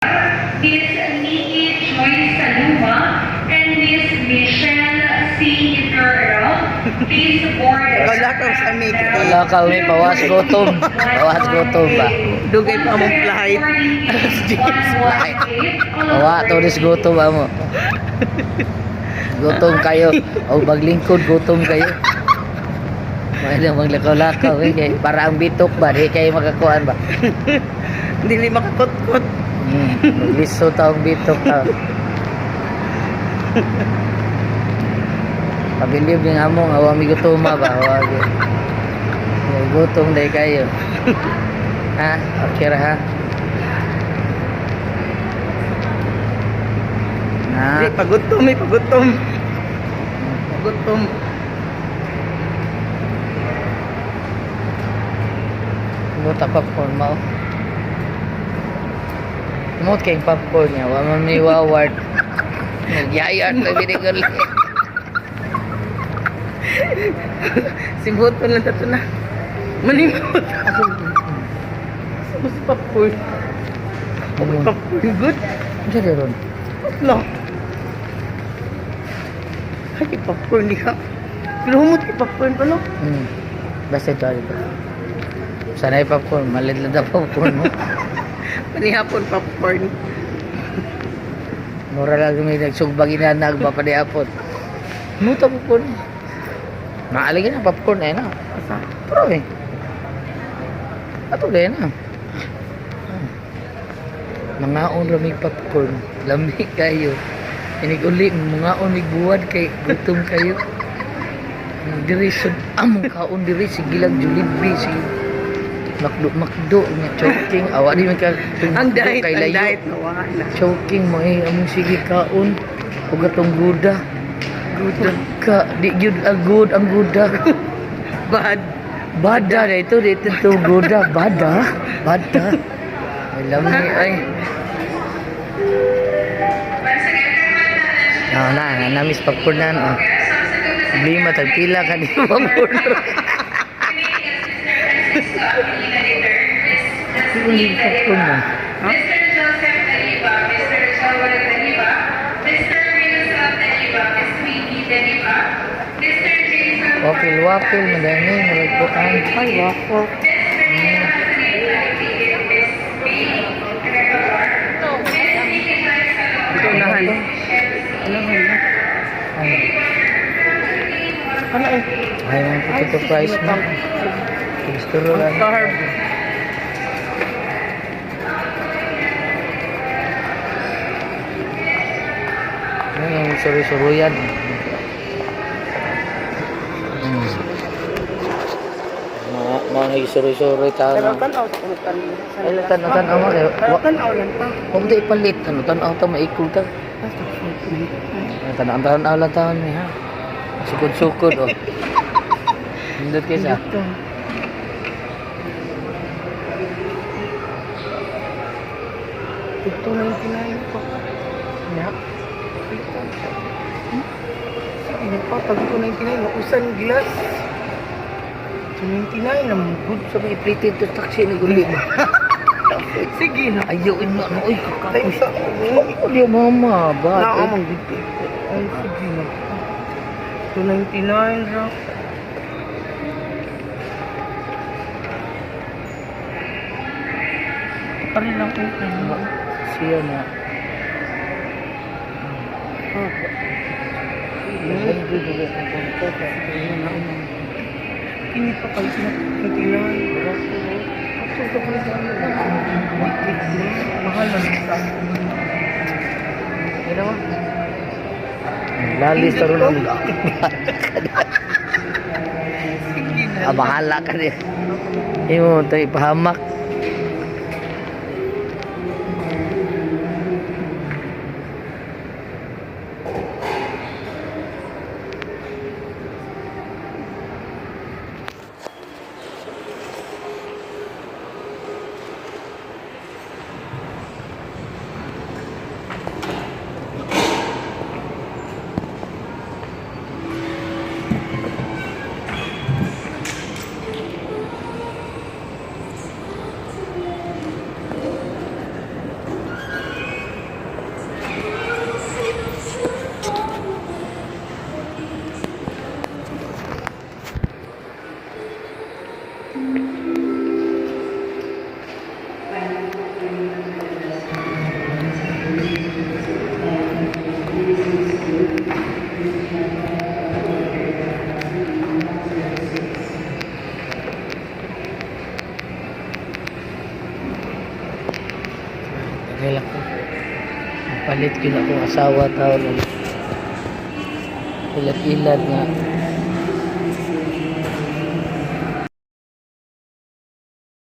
Miss Nikki Joyce Saluma, and Miss Michelle C. Guerrero. Please board. Wala kang sa make. Wala ka umi, pawas gutom. Pawas gutom ba? Dugay pa mong flight. Flight. Awa, turis gutom ba mo? Gutom kayo. O maglingkod, gutom kayo. May maglakaw-lakaw eh. Kay, para ang bitok ba, di kayo makakuan ba? Dili makakutkot. Magliso taong bitok ta. Pabilib din amo nga wa mi gutoma ba? Wa gutom dai kayo. Ha? Okay ra ha? Na. Di, pagutom eh, pagutom. Pagutom. Buta popcorn mao. Mot kay popcorn niya, wa man mi waward. Nagyayat na binigol. Simbuton lang tato na. Manimot. Sa popcorn. Popcorn good. Unsa di ron? Lang. Ay, popcorn diha. Pero humot kay popcorn pa no? Basta ito ito. Sanay popcorn, malidlad na popcorn mo. Panihapon popcorn. Mura lang may nagsugbag inanag ba pa di apon. Muta popcorn. Maaligin na popcorn eh na. Asa? Pero eh. Ato din na. Mangaon ramig popcorn. Lami kayo. Inig uli, mangaon mig buwad kay gutom kayo. Diri sud among kaon diri sige lang Jollibee sige. Makdo makdo nga choking awa di man ka Ang diet, kay ang layo. diet na wala. Choking mo eh among sige kaon ug atong guda. Guda. Ka di gyud agud ang guda. Bad. Bada na ito, dito to guda, bada, bada. Ay, lami, ay. Ah, na, na, na, miss popcorn na, oh. Problema, tagpila ka di popcorn. Hindi popcorn mo. Ha? Mr. Joseph Daliba, Mr. Joel Daliba, Mr. Wilson Daliba, Ms. Winnie Daliba, Mr. Jason Waffle, waffle, madami, malagpuan. Ay, waffle. Mr. Anthony Ivy, and Ms. Bailey Recabar, Ms. Nikki Joyce Saloma, Ito unahan. Michelle C. Unahan na. Ay, Ano eh? ay, mga potato fries mo. Gusto ro Ang lang. carb. Ano yung suru-suruyan? Mga mga nagsuruy-suruy tao Pero na. tanaw, tanaw. Ay, tanaw, tanaw mo, eh. Pero tanaw lang ta. Huwag tayo ipalit. Ano, tanaw ta, maikul ta. Ay, tanaw, tanaw lang taon ni ha. Sukod-sukod, oh. Hindot kayo sa. Ito. Ito 99 pa. Nya. Sige na pa, tag 299, mausan glass. 299 ang good. Sa may iplitin to taxi ni guli mo. Sige na. Ayaw, ina, no, oy, Tayo kakapos. sa Hindi, mama, ba? Na, amang good. Ay, sige na. 299 ra. Pare lang ko. Siya na. Kini pa kayo sila 29. Mahal na sa Ano mo? Lalis ta ron. Sige na. Ah, bahala ka niya. Imo tayo ipahamak. Tagal ako. Palit yun akong asawa taon. Ilat-ilat nga.